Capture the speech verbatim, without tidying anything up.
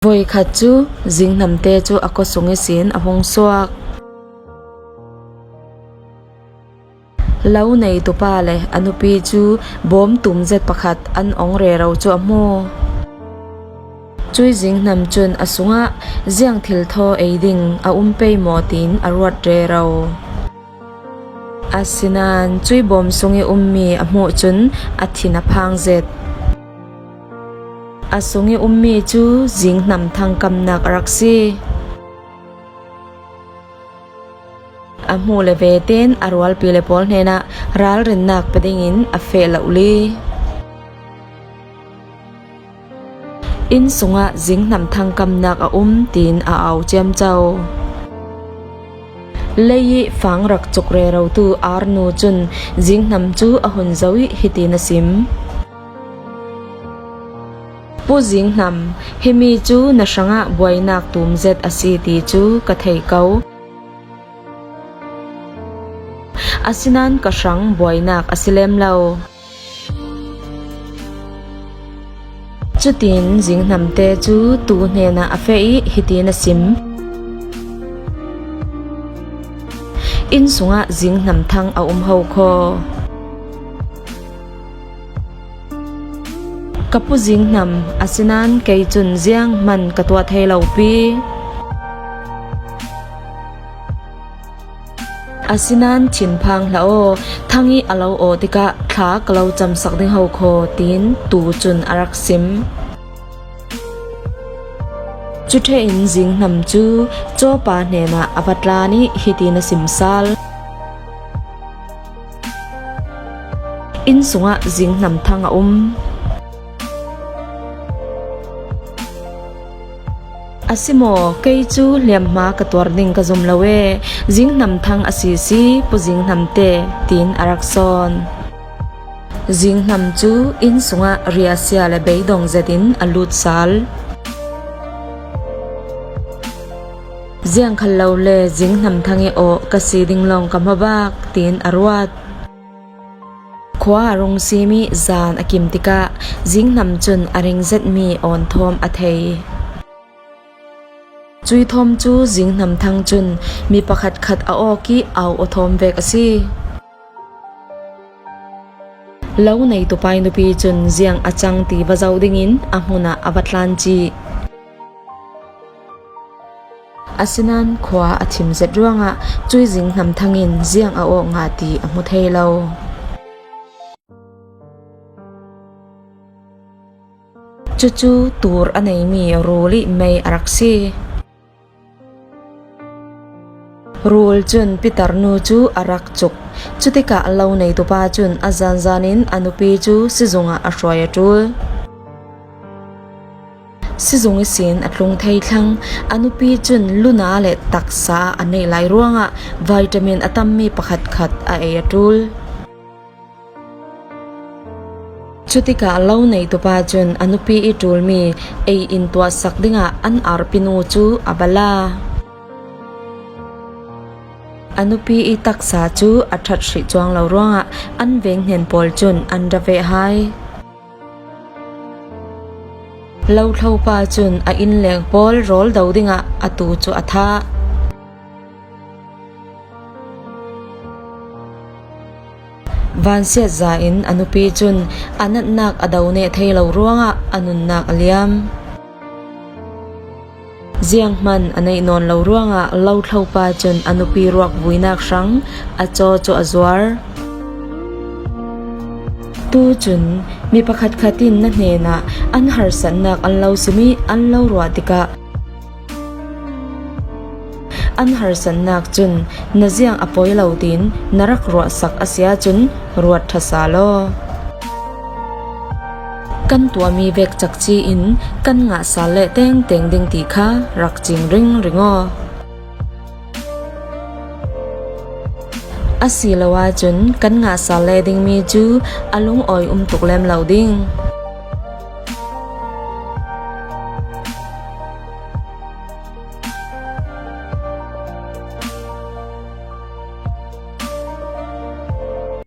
Voi khat chu zinghnamte chu a kawsung ihsin a hung suak. Lo neitupa le a nupi chu bawm tum zet pakhat an awng rero chu a hmu. Cui zinghnam cun a sungah ziang thilthaw ei ding a um pei maw tiin a ruat rero. Asinain cui bawm sung ih ummi a hmuh cun a thin a phang zet. A sung ih ummi cu zinghnam thangkamnak a rak si. A hmuh le vetein a rualpi le pawl hnenah ralrinnak pe dingin a feh lohli. Inn sungah zinghnam thangkamnak a um tiin a au ciamco. Lei ih fang rak cuk rerotu Arnu cun zinghnam cu a hun zoh ih hitin a sim. Pu Zinghnam, himi cu na hrangah buainak tum zet a si ti cu ka thei ko. Asinain ka hrang buainak a si lem lo. Cutin zinghnamte cu tuu hnenah a feh ih hitin a sim. Inn sungah zinghnam thang a um ho khaw. Ka pu zinghnam, asinain kei cun zianghman ka tuah thei lo pi. Asinain thinphang hlah aw, thang ih a lo aw tikah thla ka lo camsak ding ho khaw, tiin tuu cun a rak sim. Cuṭhein zinghnam cu cawpa hnenah a va tlan ih hitin a sim sal. Inn sungah zinghnam thang a um. A si maw, kei cu hliamhma ka tuar ding ka zum lo e, zinghnam thang a si si, pu zinghnam te, tiin a rak sawn. Zinghnam cu inn sungah riahsia le beidong zetin a lut sal. Ziangkhal lo le zinghnam thang ih awh ka si ding lawng ka hmabak, tiin a ruat. Khua a rung sim ih zan a kim tikah zinghnam cun a ring zetmi awnthawm a thei. Cui thawm cu zinghnam thang cun mi pakhatkhat a awk ih au aw thawm vek a si. Lo neitupa ih nupi cun ziang a cang ti va zoh dingin a hmunah a va tlan cih. Asinain khua a thim zet ruangah cui zinghnam thang in ziang a awk nga ti a hmu thei lo. Cucu tur a neimi rul ih mei a rak si. Rul cun pitar nu cu a rak cuk. Cutikah lo neitupa cun a zanzan in a nupi cu sizung ah a hruai a ṭul. Sizung ihsin a tlung thei thlang. A nupi cun luna le taksa a neih lai ruangah vitamin a tammi pakhatkhat a ei a ṭul. Cutikah lo neitupa cun a nupi ih ṭulmi ei in tuahsak dingah an arpi nu cu a va la. A nupi ih taksa cu a ṭhat hrih cuang lo ruangah an venghnen pawl cun an ra veh hai. Lothlopa cun a innleng pawl rawl do dingah a tuu cu a thah. Vansiatza in a nupi cun a natnak a do neh thei lo ruangah a nunnak a liam. Zianghman a neih nawn lo ruangah lothlopa cun a nupi ruak vuinak hrang a caw cu a zuar. Tucun mi pakhatkhat in na hnenah an harsatnak an lo sim ih an lo ruah tikah an harsatnak cun na ziang a poi lo tiin na rak ruahsak a si ahcun ruat ṭha sal aw. Kan tuahmi vek cakci in kan ngah sal le tengteng ding ti kha rak cing ringring aw. Asiloah cun kan ngah sal le dingmi cu a lungawi um tuk lem lo ding.